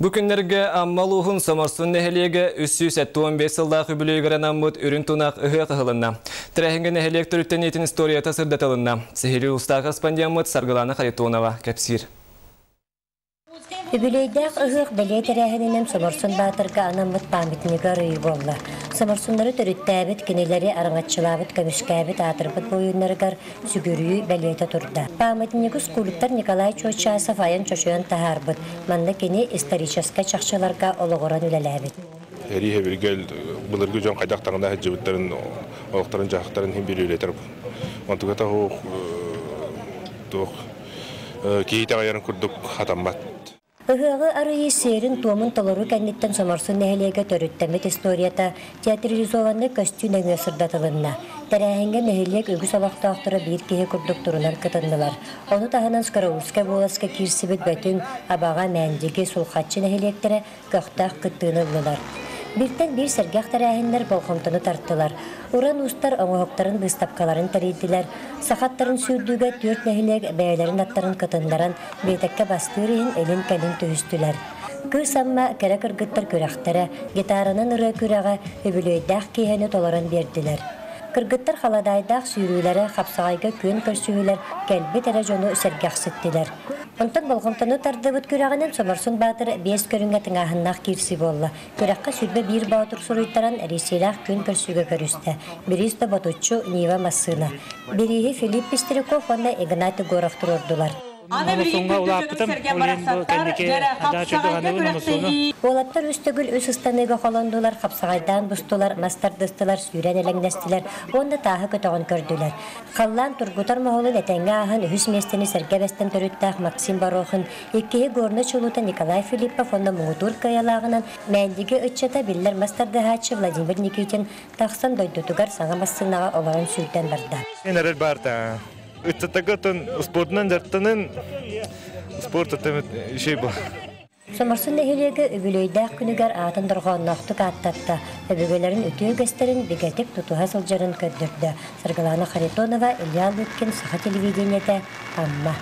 Бу күннэргэ Амма улууһун Соморсун нэһилиэгэ 375 сыллаах үбүлүөйүгэр анаммыт Үрүҥ тунах ыһыах ыһылынна. Тэрээһиҥҥэ нэһилиэк төрүттэниитин историята сырдатылынна. Сиһилии улуустаах корреспондеммыт Саргылана Харитонова кэпсиир. Үбүлүөйдээх ыһыах бэлиэ тэрээһининэн Соморсун Баатырга анаммыт памятнигы арыйыы буолла. Соморсуннары төрүттээбит, кинилэри араҥаччылаабыт, көмүскээбит аатырбыт буойуннарыгар сүгүрүйүү бэлиэтэ турда. Памятнигы скульптор Николай Чуочасов айан чочуйан таһаарбыт. Манна кини историческай чахчыларга олоҕуран үлэлээбит. Эрии Хэбиргэл былыргы дьон хайдах таҥна сылдьыбыттарын, олохторун-дьаһахтарын иһин бүлүүлэтэр. Онтуката туох киһи итэҕэйэрин курдук хатаммат. Ыһыаҕы арыйыы сиэрин-туомун толоруу кэнниттэн Соморсун нэһилиэгэ төрүттэммит историята театрализованнай көстүү нөҥүө сырдатылынна. Тэрээһиҥҥэ нэһилиэк үгүс олохтоохторо биир киһи курдук турунан кытыннылар. Ону таһынан Скороустскай буоласка киирсибит Бөтүҥ, Абаҕа, Мээндиги, Сулхаччы нэһилиэктэрэ көхтөөх кыттыыны ыллылар. Бииртэн биир сэргэх тэрээһиннэр болҕомтону тартылар. Уран уустар оҥоһуктарын быыстапкаларын тэрийдилэр. Саха аттарын сүүрдүүгэ түөрт нэһилиэк бэйэлэрин аттарын кытыннаран, биэтэккэ бастыыр иһин илин-кэлин түһүстүлэр. Кыыс Амма кэрэ кыргыттар күрэхтэрэ, гитаранан ырыа күрэҕэ, үбүлүөйдээх киэһэни толорон биэрдилэр. Кыргыттар халадаайдаах сүүрүүлэрэ, хапсаҕайга күөн көрсүһүүлэр кэлбит эрэ дьону сэргэхситтилэр. Онтон болҕомтону тардыбыт күрэҕинэн Соморсун Баатыр биэс көрүҥҥэ тыҥааһыннаах киирсии буолла. Күрэххэ 21 боотур суруйтаран, эриэсиилээх күөн көрсүүгэ көрүстэ. Бириис да ботуччу Нива массыына. Бирииһи Филипп Пестряков уонна Игнат Егоров туруордулар. Мусуҥҥа улааппытым, ол иһин бу кэнники дача туһанабын мусуну. Уолаттар үс төгүл үс ыстаныыга холондулар, хапсаҕайдаан бустулар, мас тардыстылар, сүүрэн элэҥнэстилэр уонна тааһы көтөҕөн көрдүлэр. Халлаан тургутар моһолун этэҥҥэ ааһан үһүс миэстэни сэргэ бэстэн төрүттээх Максим Борохин, иккиһи Горнай чулуута Николай Филиппов уонна муҥутуур кыайалааҕынан Мээндиги ыччата биллэр мас тардыһааччы Владимир Никитин тахсан дойдутугар саҥа массыынаҕа олорон сүүрдэн барда. Эрэл баарта. Ыччаттарга спортунан дьарыктанын спорт үчүгэй буолар. Соморсун нэһилиэгэ үбүлүөйдээх күнүгэр аатын дорҕоонноохтук ааттатта, өбүгэлэрин үтүө үгэстэрин бигэтик тутуһа сылдьарын көрдөрдө. Саргылана Харитонова, Илья Лыткин, Саха телевидениетэ, Амма.